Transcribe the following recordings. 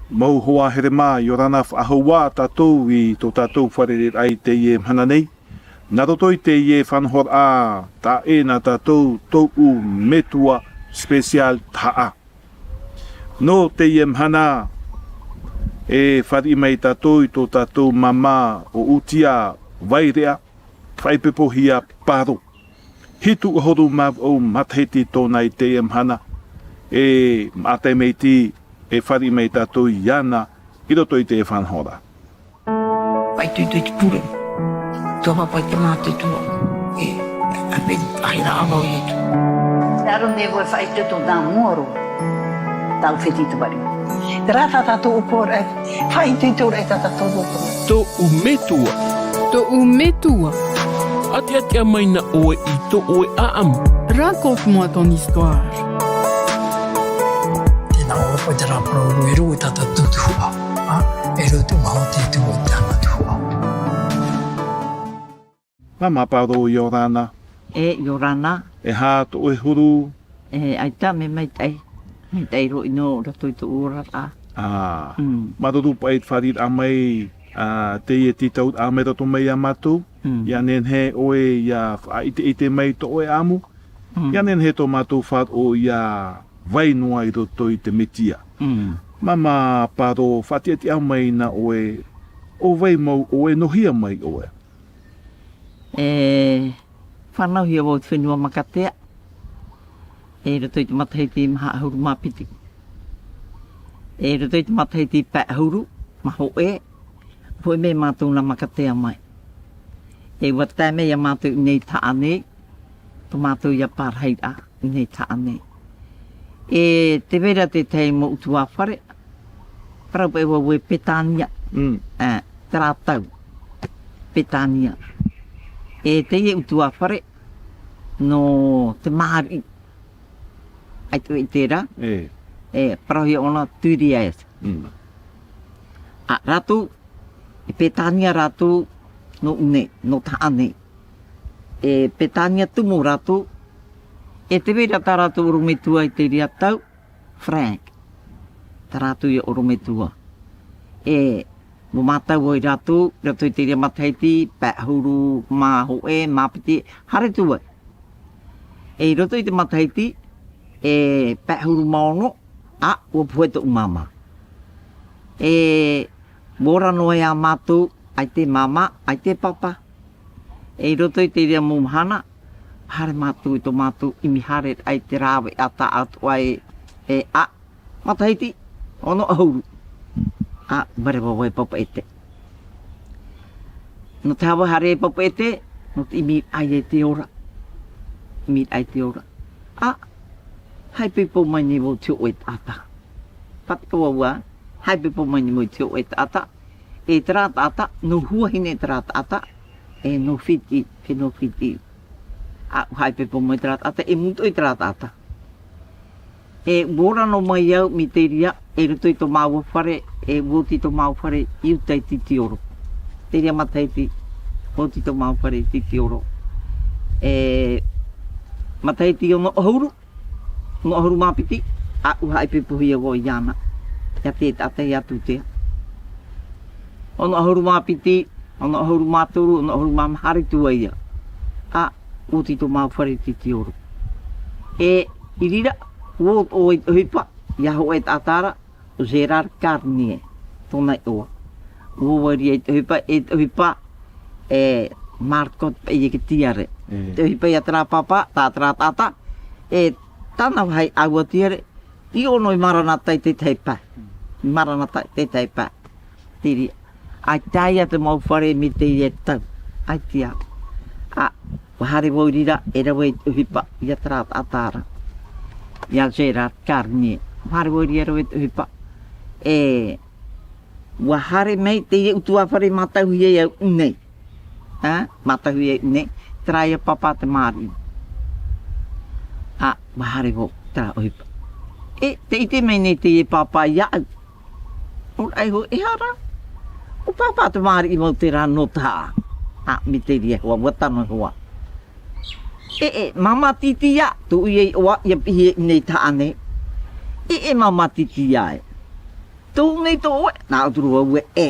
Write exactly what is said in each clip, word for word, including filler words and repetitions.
Mau hoa here mā, ʻia ora na faʻahou ā tātou i tō tātou fārereiraʻa i teie mahana nei. Nā roto i teie faʻanahoraʻa, taʻa ʻē nā tātou tōʻu metua special tahaʻa. Nō teie mahana, e fāriʻi mai tātou i tō tātou māmā ʻo Utia Vairea, faʻaipoipohia Paro. Hitu ʻahuru mā vaʻu matahiti tōna i teie mahana, e maʻa tamaiti e fāriʻi mai tātou iāna i roto i teie faʻanahoraʻa. Faʻaitoito i te pure. Tua papa i te mā te tua. E, a pe, a hira ava o Ietu. Te aro nei vau e faʻaitoito nā mua roa. Tau feti te vari. Terā tā tātou ʻōpuaraʻa, faʻaitoito raʻa tā tātou ʻōpuaraʻa. Tōʻu metua. Tōʻu metua. ʻAteʻateʻa mai na ʻoe i tō ʻoe ʻaʻamu. Raconte-moi ton histoire. Tēnā ʻoe, ʻoe terā parau rū e rū e tātou tutuhuʻa. ʻĀ, e rua te maho te tuʻu o tāna tuʻu. Māmā Paro, ʻia ora na. E, ʻia ora na. E aha tō ʻoe huru? E, ʻaita, mea maitaʻi. Maitaʻi roa ʻino i roto i tōʻu oraraʻa. Ā, Mm. māuruuru paʻi i te fāriʻiraʻa mai, ā, teie tītauraʻa mai roto mai iā mātou. Mm. ʻIa nehenehe ʻoe ʻia faʻaʻiteʻite mai tō ʻoe ʻaʻamu. Mm. ʻIa nehenehe tō mātou faʻaroʻo ʻia vai noa i roto i te Metia. Mm. Māmā Paro, faʻatiʻatiʻa mai na ʻoe, ʻo vai mau ʻoe, nō hea mai ʻoe? E fānauhia vau i te fenua Makatea, i roto i te matahiti maha ʻahuru mā piti. I roto i te matahiti pae ʻahuru mā hōʻē, hōʻē mai mātou nā Makatea mai. E ʻua tae mai iā mātou i ʻō nei i Taʻane, tō mātou ia parahiraʻa i ʻō nei i Taʻane. E tē vai ra te tahi mau ʻutuāfare, parau paʻi vau e Petania. Mm. E, terā tau. Petania. E teie ʻutuāfare, nō te Māriʻi. ʻAita vau i terā. E. E, parauhia ʻōna Turiaes. Mm. ʻĀ, rātou, e Petania rātou, nō ʻō nei, nō Taʻane. E Petania tumu rātou, e tē vai ra tā rātou ʻorometua i terā tau, Frank. Tā rātou ia ʻorometua. E, ʻua mātau ai rātou, i roto i terā matahiti, pae ʻahuru mā hōʻē, mā piti, haere atu ai. E i roto i te matahiti, e pae ʻahuru mā ono, ʻā, ʻua pohe tōʻu māmā. E ʻua ora noa iā mātou, ʻaita e māmā, ʻaita e pāpā. E i roto i terā mau mahana, haere mātou i tō mātou ʻimi haereraʻa i te rāveʻa taʻatoʻa e, e ʻā, matahiti ono ʻahuru. ʻĀ, ʻua haere vau e Papeʻete. Nō te aha vau e haere e Papeʻete? Nō te ʻimiraʻa i te ora. ʻImiraʻa i te ora. ʻĀ, haʻaipoipo mai nei vau i te hōʻē taʻata. Pāʻatoʻa vau ā, haʻaipoipo mai nei vau i te hōʻē taʻata. E terā taʻata, nō Huahine terā taʻata, e nō Fiti, e nō Fiti. ʻĀ, ʻua haʻaipoipo mai terā taʻata, e mūtoʻi terā taʻata. E ʻua ora noa mai au mai terā, i roto i tō māua fare, e ʻua oti tō māua fare i uta i Titioro. Terā matahiti, ʻua oti tō māua fare i Titioro. E matahiti ono ʻahuru, ono ʻahuru mā piti, ʻā, ʻua haʻaipoipohia vau iāna, iā te taʻata ia Tūtea. Ono ʻahuru mā piti, ono ʻahuru mā toru, ono ʻahuru mā maha, haere atu ai ia. ʻĀ, ʻua oti tō māua fare i Titioro. E, i reira, ʻua oti ʻoe i te ʻohipa, ia hōʻē taʻata ra, ʻo Gérard Garnier, tōna iʻoa. ʻUa oti i te ʻohipa, e te ʻohipa, e Marcotte paʻi e te tiare. Mm. Te ʻohipa ia terā pāpā, tā terā taʻata, e tāna vāhi ʻāua tiare, i ʻō noa i Maranata i te tahi pae. I Maranata i te tahi pae. Terā. ʻAita ia te mau fare mai terā tau. ʻAita ia. ʻĀ, ʻua haere vau i reira, e rave i te ʻohipa, ia terā taʻata ra. Ia Gérard Garnier. ʻUa haere vau i reira e rave i te ʻohipa. E, ʻua haere mai terā ʻutuāfare mātauhia i ʻō nei. ʻĀ, mātauhia i ʻō nei. Terā ia pāpā te Māriʻi. ʻĀ, ʻua haere vau, terā ʻohipa. E, tē ʻite mai nei terā pāpā iāʻu. ʻOia hoʻi, e aha ra? ʻO Pāpā te Māriʻi mau terā nō Tahaʻa. ʻĀ, mai terā hoʻi, ʻua tano hoʻi. E, e, māmā Titi ā, tōʻu ia iʻoa, ʻia piʻi i ʻō nei i Taʻane. E, e, māmā Titi ā e. Tō nei tō ʻoe, nā ʻō atu ra vau ē, e,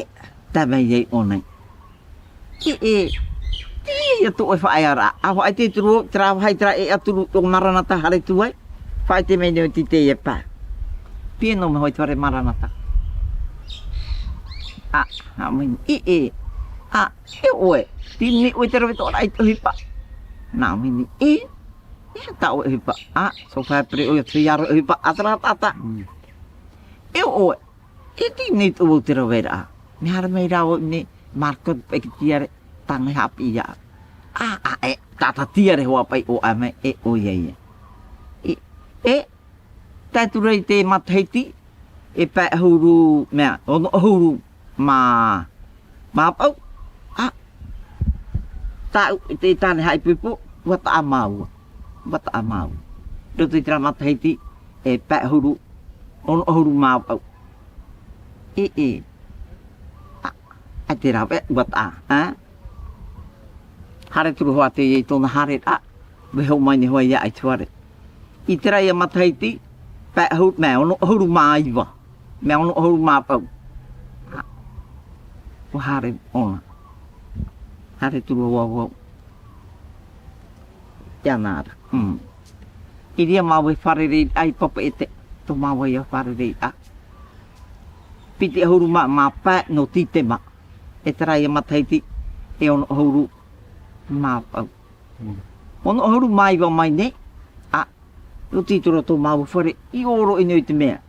tae mai ai ʻō nei. E, e, e, ia tō ʻoe faʻaearaʻa, ʻa faʻaʻite atu ra vau, terā vāhi terā e ʻaturu tō Maranata haere atu ai, faʻaʻite mai nei ʻo Tite e pā. Pīhaʻi noa mai hoʻi te fare Maranata. ʻĀ, ʻā, mai, e, e, ʻā, e ʻoe, tei nei ʻoe te rave atoʻa ra i te ʻohipa. Nā, mai nei, e, e, tā ʻoe ʻohipa, ʻā, so fā pere ʻoe, tei aro ʻohipa, ʻa terā taʻata. Mm. E ʻoe, e tei nei tō vau te raveraʻa. Mea haere mai rā vau nei, marco te paʻi tiare, tāna e haʻapiʻi ia. ʻĀ, ʻā, e, taʻata tiare hoʻi paʻi ʻō ʻā mai, e ʻoia ia. E, e, tae atu ra i te matahiti, e pae ʻahuru, mea, ono ʻahuru mā, mā vaʻu, ʻā, tāʻu, e te, tāna e haʻaipoipo, ʻua taʻa māua, ʻua taʻa māua. Roto i terā matahiti, e pae ʻahuru, ono ʻahuru mā vaʻu. E, e. ʻĀ, ʻaita e rave, ʻua taʻa, ʻā? Haere atu ra hoʻi teie i tōna haereraʻa, vaiiho mai nei hoʻi ia i te fare. I terā ia matahiti, pae ʻahuru, mea ono ʻahuru mā iva, mea ono ʻahuru mā vaʻu. ʻĀ, ʻua haere ʻōna. Haere atu ra vau. Ia nā ra. Mm. I reira māua e fārereiraʻa i Papeʻete, tō māua ia fārereiraʻa. Piti ʻahuru mā, mā pae nō Titema. E terā ia matahiti, e ono ʻahuru mā vaʻu. Mm. Ono ʻahuru mā iva mai nei, ʻā, roto i te roto o tō māua fare, i ʻō roa i nei i te mea,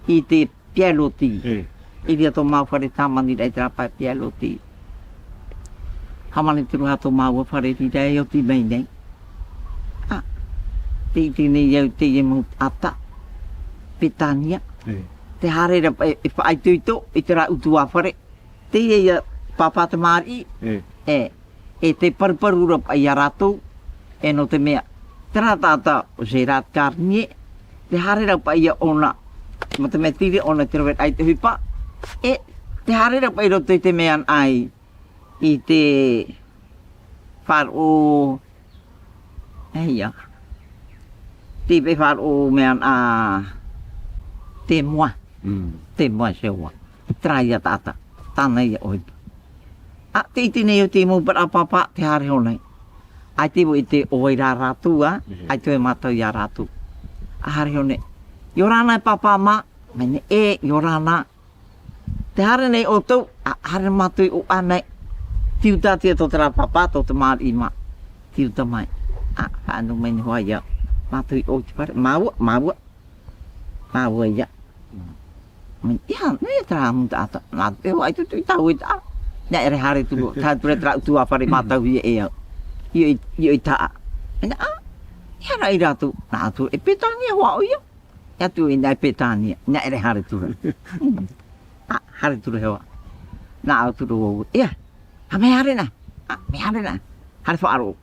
i te Pierre Loti. E. I reira tō māua fare tāmaniraʻa i terā pae Pierre Loti. Hāmani atu ra tō māua fare i reira e oti mai nei. ʻĀ, tē ʻite nei au i teie mau taʻata, Petania. E. Tē haere ra paʻi, e faʻaitoito i terā ʻutuāfare. Teie ia pāpā tamariʻi. E. E. E tē paruparu ra paʻi ia rātou, e nō te mea, terā taʻata ʻo Gérard Garnier, tē haere ra paʻi ia ʻōna, mā te mea tei reira ʻōna te raveraʻa i te ʻohipa, e tē haere ra paʻi i roto i te mea anaʻe, i te faʻaroʻo, e ia, tei paʻi faʻaroʻo mea anaʻe, Témoin. Mm. Témoin Jéhovah. Terā ia taʻata, tāna ia ʻohipa. ʻĀ, tē ʻite nei au i te mau parau a pāpā, tē haere hoʻi nei. ʻAita vau i ʻite ʻo vai rā rātou, ā, Mhm. ʻaita vau e mātau ia rātou. ʻA haere hoʻi nei. ʻIa ora na e pāpā mā, mai nei, e, ʻia ora na. Tē haere nei ʻoutou, ʻa, haere mātou i ʻō ʻā mai. Tiuta atu ia tō terā pāpā, tō tamariʻi mā. Tiuta mai. ʻĀ, faʻaʻino mai nei hoʻi ia. Mātou i ʻō i te fare, māua, māua. Māua ia. Mai, ia, nō ia terā mau taʻata. Nā, e hoa, ʻaita tō tāua e taʻa. Nā, ʻere haere atu ra, tae atu ra terā ʻutuāfare mātauhia e au. ʻIa, ʻia, ʻia taʻa. Nā, ʻā, ʻia rā ia rātou. Nā, ʻaita, e Petania hoʻi ʻoia. ʻIa atu, e nā, e Petania. Nā, ʻere haere atu ra. Mm. ʻĀ, haere atu ra e hoa. Nā, ʻaita ra vau. Ia. ʻA, mea haere na. ʻĀ, mea haere na. Haere faʻaroʻo.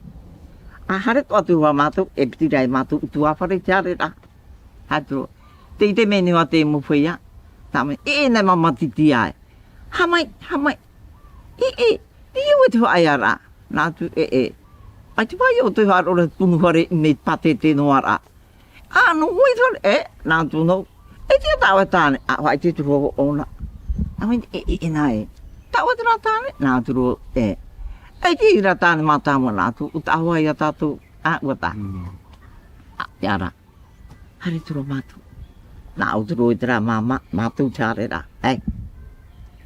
ʻĀ, haere atoʻa atu hoʻi mātou, e piti rā ia mātou ʻutuāfare i te haereraʻa. Haere atu. Tē ʻite mai nei hoʻi te mau feiā. Nā, mai, e, e, nā, māmā titi ai. Haʻamai, haʻamai. E, e, e, e, ʻoe te faʻaearaʻa. Nā ʻaita, e, e. ʻAita vau ia ʻoutou e faʻaroʻo ra te punu fare i te pātete noa ra. ʻĀ, nō, ʻoe te fare, e, nā ʻoutou nō. E tīa tāua tāne, ʻa, faʻaʻite atu ra vau ʻōna. ʻĀ, mai, e, e, e, nā, e. Tāua terā tāne, nā ʻoutou, e. E tīa terā tāne mātāmua nā ʻoutou, ʻua taʻa hoʻi ia tātou, ʻā, ʻua taʻa. Mm. ʻĀ, ia rā. Haere atu ra mātou. Nā ʻoutou i terā māmā, mātou te haereraʻa. E.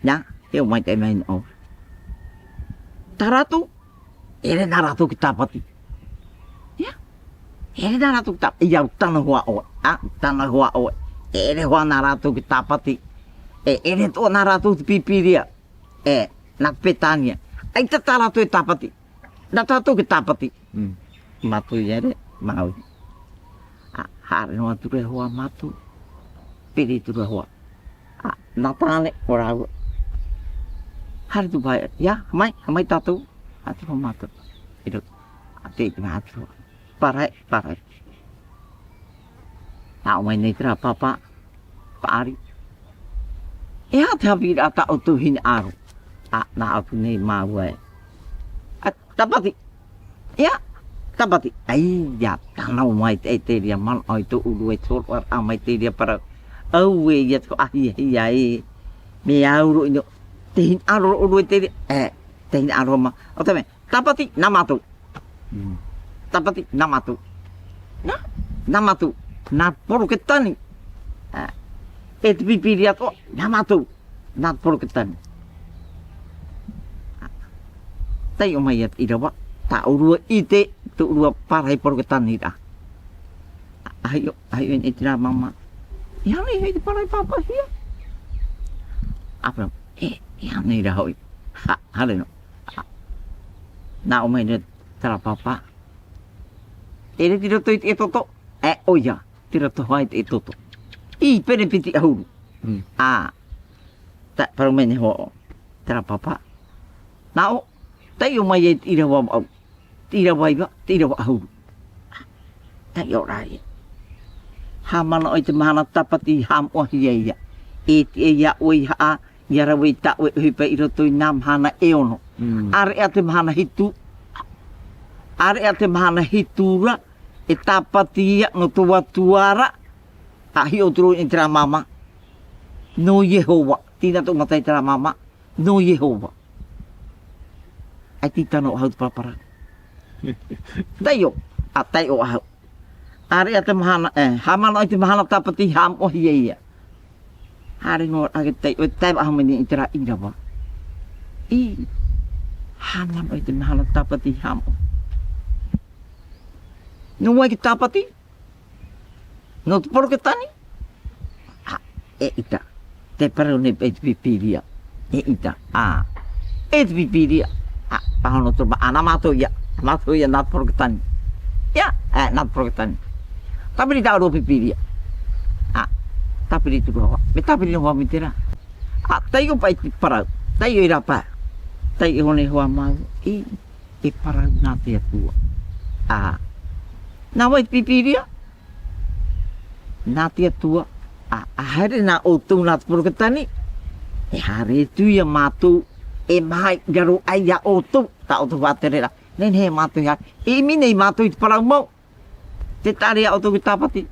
Nā, e ʻō maitaʻi mai nei ʻoe. Tā rātou, ʻere nā rātou i tāpati. Ia. ʻEre nā rātou i tāpati. Ia, tano hoʻi ʻoe. ʻĀ, tano hoʻi ʻoe. ʻEre hoʻi nā rātou i tāpati. E, ʻere atoʻa nā rātou i te Pīpīria. E, nā te Petania. ʻAita tā rātou e tāpati. Nā tātou i tāpati. Mm. Mātou i ʻere, māui. ʻĀ, haere noa atu ra hoʻi mātou. Piri atu ra hoʻi. ʻĀ, nā tāne, ʻo rāua. Haere atu paʻi, ia, haʻamai, haʻamai tātou. Atu ra mātou. I roto. ʻĀ, tē, tē, atu ra. Pārahi, pārahi. Nā ʻō mai nei terā pāpā, paʻari. E aha te haʻapiʻiraʻa tā ʻoutou hinaʻaro? ʻĀ, nā ʻō atu nei māua ē. ʻĀ, tāpati. Ia, tāpati. ʻAi, ia, tano mai te, te reira manaʻo i tō ʻoe e te hōroʻaraʻa mai te reira parau. Auē, ia te faʻahiahia ē. Mea au roʻi nō. Te hinaʻaro roʻo roʻo te re-, e, te hinaʻaro ma. ʻO te mea, tāpati, nā mātou. Mm. Tāpati, nā mātou. Nā, nā mātou. Nā Poroketani. E, e te pīpīria atoʻa, nā mātou. Nā Poroketani. Taiʻo mai ia te ʻīrava, tā ʻōrua i ʻite, tō ʻōrua pārahi Poroketani ra. ʻAhiʻo, ʻahiʻo e te rā māmā. E aha nei hoʻi te pārahi pāpaʻihia? ʻĀpara, e, e aha nei rā hoʻi? Ha, haere nō. Nā ʻō mai nei terā pāpā. E reti roto i te ʻētoto, e, ʻoia, te roto hoʻi te ʻētoto. I pene piti ʻahuru. Mm. Ā, tā, parau mai nei hoʻi, terā pāpā. Nā ʻō, taiʻo mai e te ʻīrava vaʻu. Te ʻīrava iva, te ʻīrava ʻahuru. Taiʻo rā ia. Haʻamanaʻo i te mahana tāpati i haʻamoʻahia ia. E tiʻa ia ʻoe i haʻa, ia rave i tā ʻoe ʻohipa i roto i nā mahana e ono. Mm. ʻĀreʻa te mahana hitu. ʻĀreʻa te mahana hitu ra, e tāpati ia nō tō Atua ra. ʻA hiʻo atu roa i terā māmā. Nō Iehova. Tīna tō mata i terā māmā. Nō Iehova. ʻAita i tano ahau te parapara. Taiʻo, ʻa taiʻo ahau. ʻĀreʻa te mahana, e, haʻamanaʻo i te mahana tāpati i haʻamoʻahia ia. Haere noa ake taiʻo, e tae vaʻa mai nei i terā ʻīrava. I, haʻamanaʻo i te mahana tāpati i haʻamoʻa. Nō vai te tāpati? Nō te Poroketani? ʻĀ, eʻita. Tē parau nei paʻi te Pīpīria. Eʻita. ʻĀ. E te Pīpīria. ʻĀ, pāhono atu ra, ʻā, nā mātou ia. Mātou ia nā te Poroketani. ʻIa, e, nā te Poroketani. Tāpiri tā ʻōrua Pīpīria. ʻĀ, tāpiri atu ra hoʻi. Mea tāpiri noa hoʻi mai terā. ʻĀ, taiʻo paʻi te parau. Taiʻo i rāpae. Taiʻo nei hoʻi māua. E, e parau nā te Atua. ʻĀ. Nā vai te Pīpīria? Nā te Atua, ʻa, ʻa haere nā ʻoutou nā te Poroketani, e haere atu ia mātou, e maha i raro aʻe ia ʻoutou, tā ʻoutou faʻatere ra. Nehenehe mātou e haere, e ʻimi nei mātou i te parau mau. Tē taʻa ra ia ʻoutou te tāpati.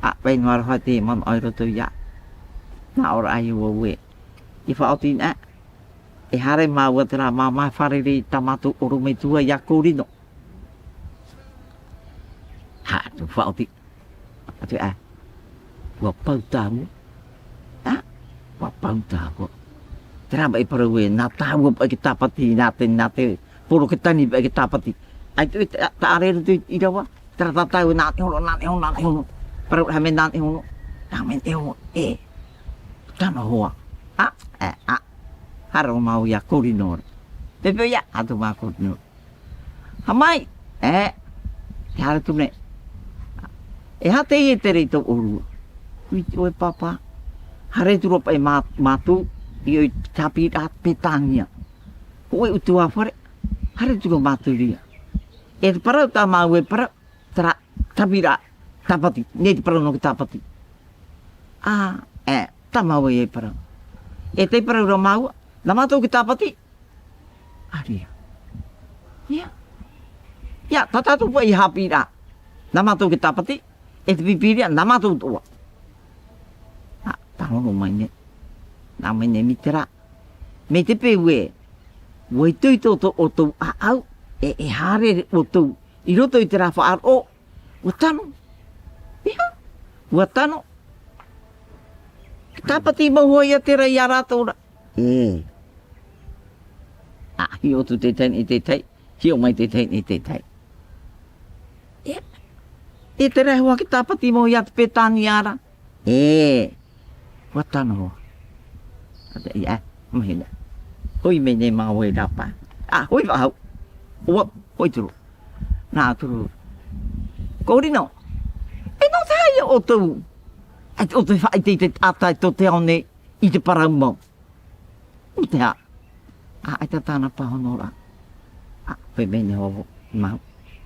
ʻĀ, vai noa ra hoʻi te manaʻo i roto ia. Nā ʻō ra ʻoia vau ē. E faʻaoti na, e haere māua terā māmā e fārerei i tā mātou ʻorometua ia Korino. ʻĀ, tē faʻaoti. ʻĀ, ʻua pau tāua. ʻĀ, ʻua pau tāua. Terā paʻi e parau ē, nā tāua paʻi te tāpati, nā te, nā te Poroketani paʻi te tāpati. ʻAita e ta-, taʻa ra i roto i te ʻīrava, terā tātou e nā nehono, nā nehono, nā nehono. Parau ra mea nā nehono, nā mea nehono, e. Tano hoʻi. ʻĀ, e, ʻā. Haere māua ia Korino ra. Pepe ia, atu mā Korino ra. Haere mai, e, e haere atu nei. E aha teie e tere i tō ʻōrua? ʻUa ʻite ʻoe pāpā. Haere atu ra paʻi mā-, mātou, i ʻō i te haʻapiʻiraʻa Petania. Hōʻē ʻutuāfare, haere atu ra mātou i reira. E te parau tā māua e parau, terā, tāpiri, tāpati, nei te parau nō te tāpati. ʻĀ, e, tā māua e parau. E tē parau ra māua, nā mātou te tāpati, ʻĀreʻa. ʻIa. ʻIa, tā tātou paʻi haʻapiʻiraʻa. Nā mātou te tāpati, e te Pīpīria, nā mātou atoʻa. ʻĀ, pāhono mai nei. Nā mai nei mai terā. Mai te peu ē, ʻua itoito tō ʻoutou ʻāʻau, e, e haere ʻoutou i roto i terā faʻaroʻo, ʻua tano. ʻIa, ʻua tano. Tāpati mau hoʻi ia terā ia rātou ra. E. ʻĀ, hiʻo atu te tahi i te tahi, hiʻo mai te tahi i te tahi. E. E terā hoʻi te tāpati mau ia te Petania ra. E. ʻUa tano hoʻi. ʻĀ, ʻia, mahina. Hoʻi mai nei māua i rāpae. ʻĀ, hoʻi faʻahou. ʻUa, hoʻi atu ra. Nā atu ra. Korino. E nō te aha ia ʻoutou? E te ʻoutou e faʻaʻite i te taʻata i tō te ao nei, i te parau mau. ʻO te aha? ʻĀ, ʻaita tāna pāhonoraʻa. ʻĀ, hoʻi mai nei hoʻi māua.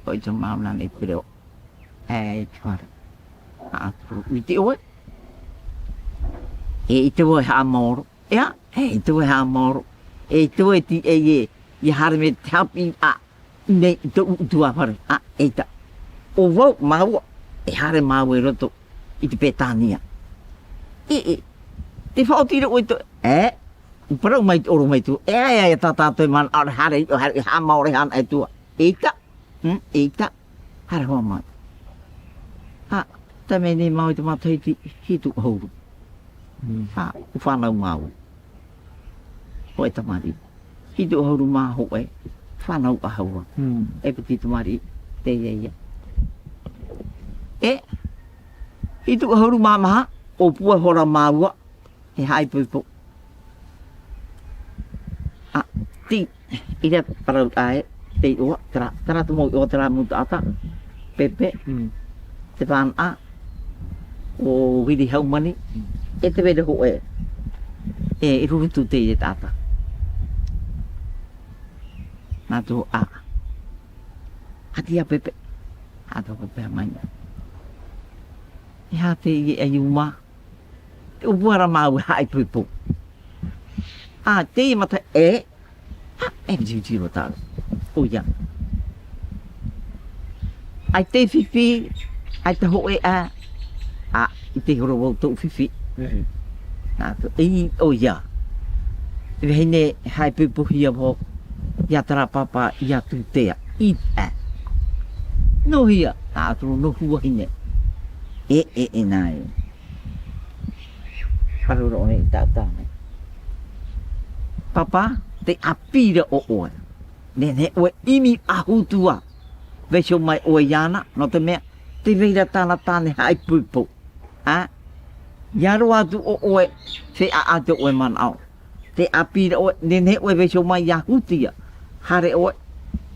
Hoʻi atu māua nā nei te reo. E, i te fare. ʻĀ, ʻua ʻite ʻoe. E ʻite ʻoe e haʻamaoro. ʻIa, e ʻite ʻoe e haʻamaoro. E ʻite ʻoe e tiʻa ē, ʻia haere mai te haʻapiʻiraʻa nei i tō ʻutuāfare. ʻĀ, eʻita. ʻO vau, māua, e haere māua i roto i te Petania. E, e, tē faʻaoti ra ʻoe i tō, E, ʻua parau mai te ʻorometua, e, e, e, tā tātou e manaʻo ra, haere, haere, haʻamāuruuru ana e tua. ʻEita, hmm, ʻeita, haere hoʻi mai. Ā, tae mai nei māua i te matahiti hitu ʻahuru. Hmm. Ā, ʻua fānau māua. Hōʻē tamariʻi. Hitu ʻahuru mā hōʻē, fānau ʻahuru. Hmm. E piti tamariʻi, teie ïa. E, hitu ʻahuru mā maha, ʻōpua ihora māua, e haʻaipoipo. Ā, tei, i reira te parau ē, te iʻoa, terā, terā te mau iʻoa, terā mau taʻata, Pepe, Mm. te vānaʻa, ʻo Viri Haumani, Mm. e te vere hōʻē, e, i Rurutu teie taʻata. Nā tō, ā, ʻati ia Pepe, ā tō Pepe mai. E aha teie ʻaiū mā, ʻōpua ra māua e haʻaipoipo. Ā, teie mata, e, ā, e tiutiro tāʻu. ʻOia. ʻAita e fifi, ʻaita hōʻē ā, ā, ʻite ihora vau tōʻu fifi. Mhm. Nā tō, e, ʻoia. Te vahine e haʻaipoipohia vau, ia terā pāpā, ia Tūtea. ʻIte. Nō hea, nā tō, nō Huahine. E, e, e, nā e. Parau ra ʻōna i tāʻu tāne. Pāpā, tē ʻāpī ra ʻoe. Nehenehe ʻoe e ʻimi faʻahou atu ā. Vaiiho mai ʻoe iāna, nō te mea, tē vai ra tāna tāne haʻaipoipo. Ā? ʻIa roaʻa atu ʻoe, feiā atu ʻoe manaʻo. Tē ʻāpī ra ʻoe, nehenehe ʻoe e vaiiho mai iā Hūtia. Haere ʻoe,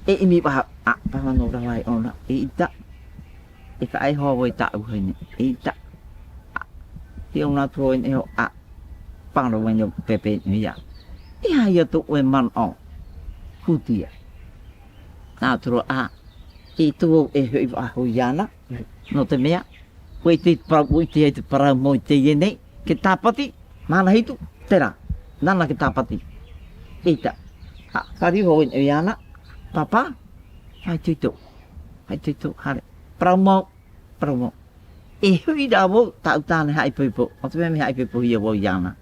e ʻimi faʻahou, ā, pāhono rave ʻōna, ʻeita. E faʻaea hoʻi tāʻu vahine, ʻeita. Ā, tē ʻō atu ra ʻoe, ā, pāhono mai nei Pepe, ʻia. E aha ïa tō ʻoe manaʻo, Hūtia? Nā tō, ā, ʻeita vau e hoʻi faʻahou iāna, nō te mea, ʻua ʻite i te parau, ʻua ʻite i te parau mau i teie nei, ke tāpati, mahana hitu, terā, nāna ke tāpati. ʻEita. Ā, fāriu hoʻi ʻoe iāna, Pāpā, haʻitoito. Haʻitoito, haere. Parau mau, parau mau. E hoʻi rā vau, tāʻu tāne haʻaipoipo. ʻO te mea mea haʻaipoipohia vau iāna.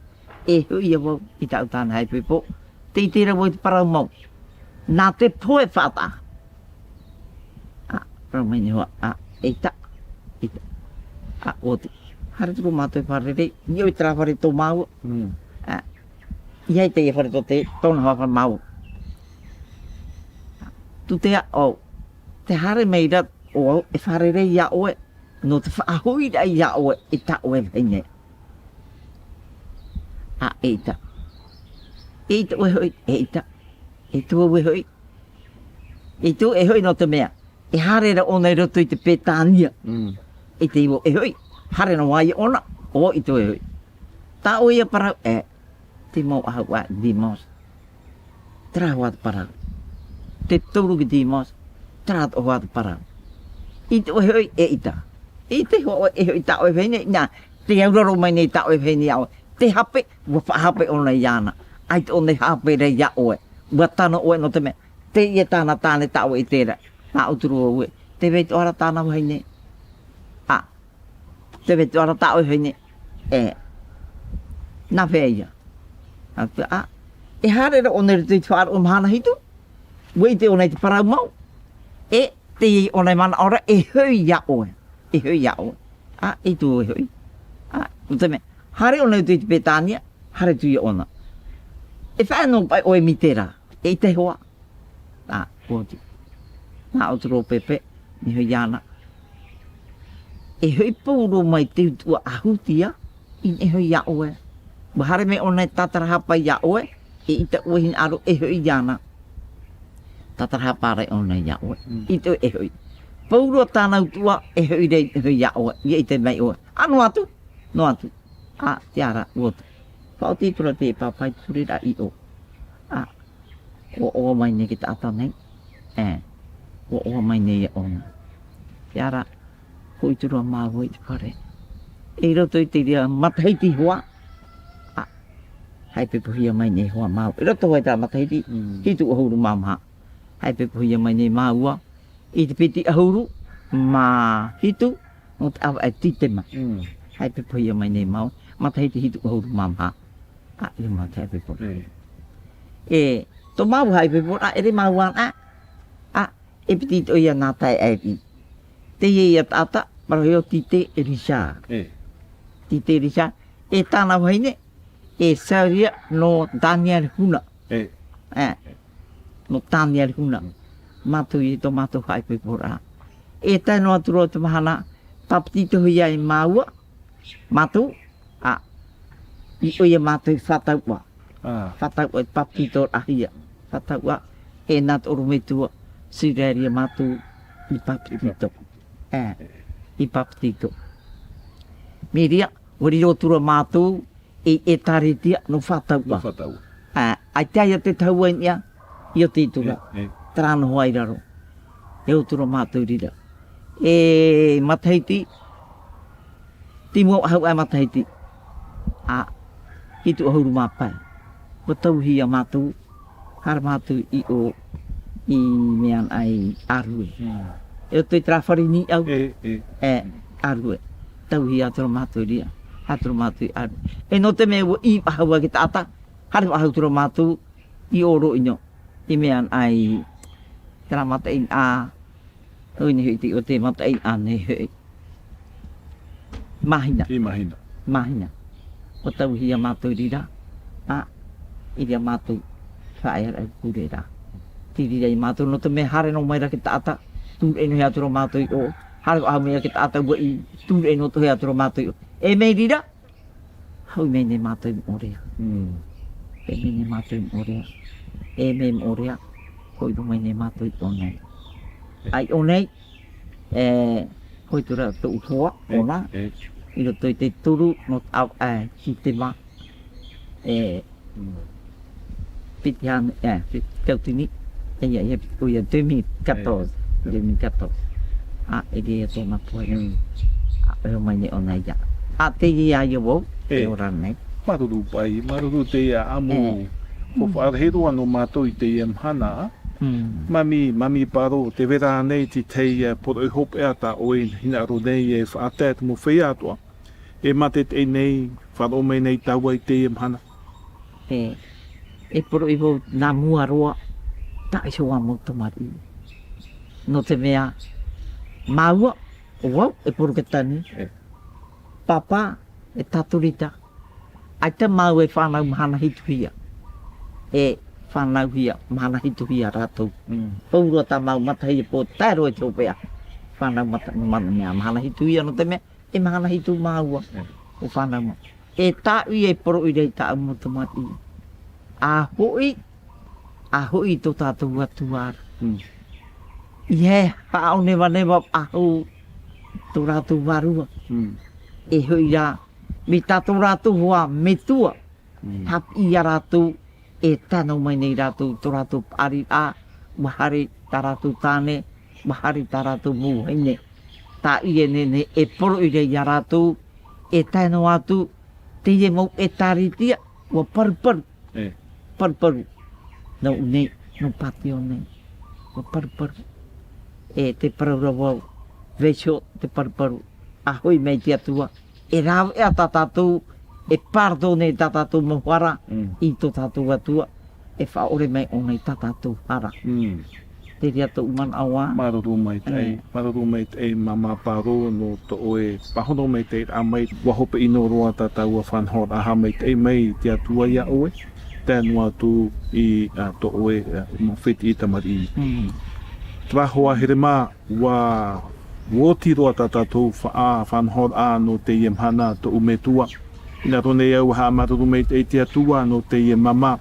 E hoʻi ia vau i tāʻu tāne haʻaipoipo. Tē ʻite ra vau i te parau mau. Nā te pohe faʻataʻa. Ā, parau mai nei hoʻi, ā, ʻeita, ʻeita. Ā, oti. Haere atu ra mātou i te fare rei, ʻia ʻoe terā fare tō māua. Mm. Ā, ʻeiaha teie fare tō te, tōna hoa fare māua. Tūtea ʻo, tē haere mai ra ʻo vau, e fārerei iā ʻoe, nō te faʻahoʻiraʻa iā ʻoe, e tā ʻoe vahine. Ā, ʻeita. ʻEita ʻoe hoʻi, ʻeita. ʻEita vau e hoʻi. ʻEita vau e hoʻi nō te mea, e haere ra ʻōna i roto i te Petānia. Mm. ʻEita vau e hoʻi, haere noa ïa ʻōna, ʻo ʻeita vau e hoʻi. Tā ʻoe ia parau, e, te mau ʻahu ā, Demos. Terā hoʻi te parau. Te toru ki Demos, terā hoʻi te parau. ʻEita vau e hoʻi, ʻeita. ʻEita hoʻi e hoʻi tā ʻoe vahine, nā, tē auraro mai nei tā ʻoe vahine iā ʻoe. Tē hape, ʻua faʻahape ʻōna iāna. ʻAita ʻōna i hape ra iā ʻoe. ʻUa tano ʻoe nō te mea, teie tāna tāne tā ʻoe i terā. Nā ʻō atu ra vau ē, tē vai atoʻa ra tāna vahine. Ā, tē vai atoʻa ra tā ʻoe vahine. E. Nā hea ïa? Ā, ā, e haere ra ʻōna i roto i te faʻaroʻo mahana hitu. ʻUa ʻite ʻōna i te parau mau. E, teie ʻōna e manaʻo ra, e hoʻi iā ʻoe. E hoʻi iā ʻoe. Ā, ʻeita vau e hoʻi. Ā, nō te mea, haere ʻōna i roto i te Petānia, haere atu ïa ʻōna. E faʻaea noa paʻi ʻoe mai terā. ʻEita hoʻi. Ā, oti. Nā ʻō atu ra ʻo Pepe, mea hoʻi iāna. E hoʻi pauroa mai te utuʻa a Hūtia, ʻeita e hoʻi iā ʻoe. ʻUa haere mai ʻōna e tātarahapa iā ʻoe, ʻeita ʻoe hinaʻaro e hoʻi iāna. Tātarahapa ra ʻōna iā ʻoe, Mm. ʻeita ʻoe e hoʻi. Pauroa tāna utuʻa, e hoʻi ra e hoʻi iā ʻoe, ʻia ʻite mai ʻoe. Ā, noa atu, noa atu. Ā, tiʻa ra, ʻua oti. Faʻaoti atu ra te pāpā i te pureraʻa ʻiʻo. Ā, ʻua ʻoaʻoa mai nei te taʻata nei. E, ʻua ʻoaʻoa mai nei ʻōna. Tiʻa ra, hoʻi atu ra māua i te fare. I roto i te reira matahiti hoʻi. Ā, haʻaipoipohia mai nei hoʻi māua. I roto hoʻi i terā matahiti, Mm. hitu ʻahuru mā maha. Haʻaipoipohia mai nei māua. I te piti ʻahuru mā hitu, nō te ʻāvaʻe Tītema. Mm. Haʻaipoipohia mai nei māua, matahiti hitu ʻahuru mā maha. ʻĀ, ʻere mau te haʻaipoiporaʻa. E. E, tō māua haʻaipoiporaʻa, ʻere māua ana, ʻā, e piti atoʻa ia nā taeaʻe. Teie ia taʻata, parau ʻo Tite Richard. E. Tite Richard, e tāna vahine, e Saria nō Daniel Huna. E. E. Nō Daniel Huna. Mm. Mātou i tō mātou haʻaipoiporaʻa. E tae noa atu ra te mahana, papetitohia e māua, mātou, ʻā, i ʻō ia mātou i Fataua. Ā. Fataua i papetitohia. Fataua, e nā te ʻorometua, Sirēria mātou i papetito. I papetito. E, i papetito. Mīria, ʻua riro atu ra mātou, e, e ʻētāretia nō Fataua. Nō Fataua. Ā, ʻaita ia te tahua i niʻa, i ʻō te ʻītura. E, e. Terā noa i raro. E ʻō atu ra mātou i reira. E matahiti, tei mua ʻahuru ʻa matahiti. Ā, hitu ʻahuru mā pae. ʻUa tauihi ia mātou, haere mātou i ʻō, i mea ana i Arue. Mm. E ʻo te terā fare nīʻau. E, e. E, Arue. Tauihi atu ra mātou i reira. Atu ra mātou i Arue. E nō te mea ʻua ʻī faʻahou ā te taʻata, haere faʻahou atu ra mātou i ʻō Rōʻino. I mea ana i terā mataʻeinaʻa, ʻoia nei hoʻi te, ʻo te mataʻeinaʻa nei hoʻi. Mahina. I Mahina. Mahina. ʻUa tauihi ia mātou i reira. Ā, i reira mātou faʻaea ra i pure ra. Tei reira ia mātou nō te mea haere noa mai ra te taʻata, tūreʻi noa atu ra mātou i ʻō. Haere faʻahou mai ra te taʻata ʻua ʻī, tūreʻi noa atu ra mātou i ʻō. E mai reira, Hoʻi mai nei mātou i Moʻorea. Mm. E mai nei mātou i Moʻorea. E mai Moʻorea. Hoʻi roa mai nei mātou i ʻō nei. E. ʻAi ʻō nei. E, hoʻi atu ra tōʻu hoa, e, ʻōna. E. I roto i te toru nō te ʻāvaʻe, e, Sitema. E, mm. Piti hānere, e, piti tautini, e, ia, ia, ʻoia, deux mille quatorze, e. Deux mille quatorze. Ā, e reira tōna pohe. Mm. Ā, e ʻō mai nei ʻōna ia. Ā, teie ïa vau, e, e ora nei. Māuruuru paʻi, māuruuru teie ʻāʻamu. E. Faufaʻa rahi roa nō mātou i teie mahana. Mm. Mami, Mami Paro, tē vai ra ānei te tahi, e, poroʻi hopeʻa tā ʻoe i hinaʻaro nei e faʻatae atu mau feiā atoʻa. E mātaʻitaʻi nei, faʻaroʻo mai nei tāua i teie mahana. E, e poroʻi vau nā mua roa, taʻa iho ā mau tamariʻi. Nō te mea, māua, ʻo vau, e Poroketani. E. Pāpā, e Katorika. ʻAita māua e fānau mahana hitu hia. E fānauhia, mahana hitu hia rātou. Mm. Pauroa tā māua matahiapo, tae roa i te hopeʻa. Fānau mata-, ma-, mea, mahana hitu hia nō te mea, e mahana hitu māua. Mm. ʻO fānau ma-. E tāʻu ïa e poroʻi ra i tāʻu mau tamariʻi. ʻA hoʻi, ʻa hoʻi tō tātou Atua ra. Mm. ʻEiaha e haʻanevaneva faʻahou tō rātou vārua. Mm. E hoʻi rā, mai tā tō rātou hoa metua. Mm. Haʻapiʻi ia rātou, e tae noa mai nei rātou, tō rātou paʻari ra, ʻua haere tā rātou tāne, ʻua haere tā rātou mau vahine. Tāʻu ïa e nehenehe e poroʻi ra ia rātou, e tae noa atu, teie mau ʻētāretia, ʻua paruparu. E. Paruparu. Nō ʻō nei, nō pātio nei. ʻUa paruparu. E tē parau ra vau, vaiiho te paruparu. ʻA hoʻi mai te Atua. E rāveʻa tā tātou, e pardonner tā tātou mau hara, mm, i tō tātou Atua, e faʻaʻore mai ʻōna i tā tātou hara. Mm. Te reira tōʻu manaʻo ā. Māuruuru maitaʻi, mm, māuruuru maitaʻi Māmā Paro nō tō ʻoe pāhono maitaʻi ra mai, ʻua hope ʻino roa tā tāua faʻanahoraʻa, haʻamaitaʻi mai te Atua ia ʻoe, tae noa atu i, ā, tō ʻoe, ā, mau fētiʻi tamariʻi. Mm. Terā hoʻi, haere mā, ʻUa, ʻua oti roa tā tātou faʻa-, faʻanahoraʻa nō teie mahana tōʻu metua. Hinaʻaro nei au e haʻamāuruuru maitaʻi i te Atua nō teie māmā,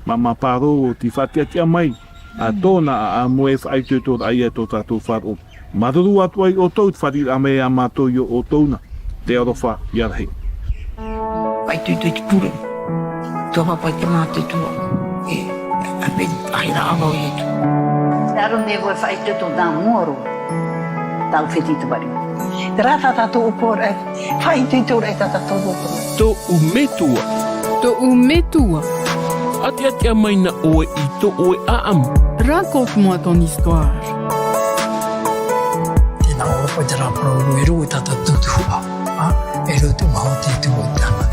Māmā Paro, ʻo tei faʻatiʻatiʻa mai, ā, mm, tōna ʻāʻamu e faʻaitoitoraʻa ia tō tātou faʻaroʻo. Māuruuru atu ai ʻoutou i te fāriʻiraʻa mai iā mātou i ō ʻoutou na. Te aroha ia rahi. Faʻaitoito i te pure. Tō pāpā i te mā te tua. E, a pe, a hira ava o Ietu. Hinaʻaro nei vau e faʻaitoito nā mua roa. Tāʻu fētiʻi tamariʻi. Terā tā tātou ʻōpuaraʻa, faʻaitoitoraʻa tā tātou ʻōpuaraʻa. Tōʻu metua. Tōʻu metua. Atiatia mai na ʻoe i tō ʻoe ʻāʻamu. Raconte-moi ton histoire. Tēnā ʻoe, ʻo terā parau rū e rū e tā tātou tuhaʻa. Ā, e rū te maho te tuhaʻa.